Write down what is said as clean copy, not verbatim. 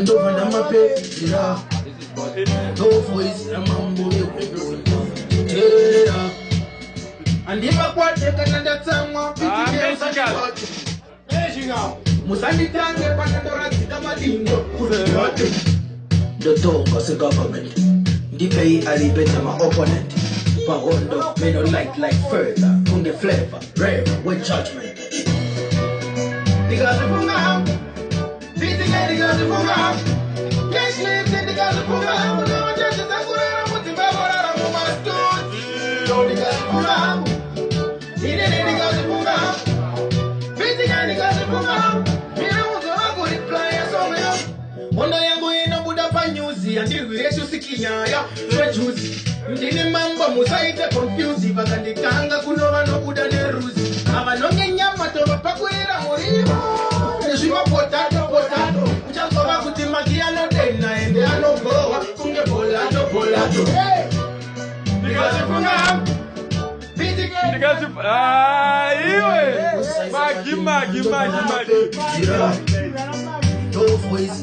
Ndobva ndamapedzera ndovoice ramambo vehondo. Handivakwate kana ndatsamwa. Ah, magical. Musanditange panandoradzika madindo. Ndotonga segovernment, ndipei alibeta maopponent pahondo. Me no light like further kunge flavor rare with judgment. Ndikazifunga nditike, ndikazifunga cashlift, ndikazifunga unocheche kurara mudzimba, kurara mumastudio. Ndikazifunga inini, ndikazifunga bitike, ndikazifunga mina kureplaya song yangu. Hondo yangu inobuda panyuzi, handirwire shusikinyaya twejuzi. Ndini mambo, musaite confuse. Vakanditanga kuno vanobuda neruzi, havanonge nyama, tovapakurira murivo nezvimapotato potato. Uchazova kuti maki anodena ende anogohwa kunge bolato bolato. Ndikazifunga bitike. Ndikati, ah, iwe magi magi magi magi. Ndovoice.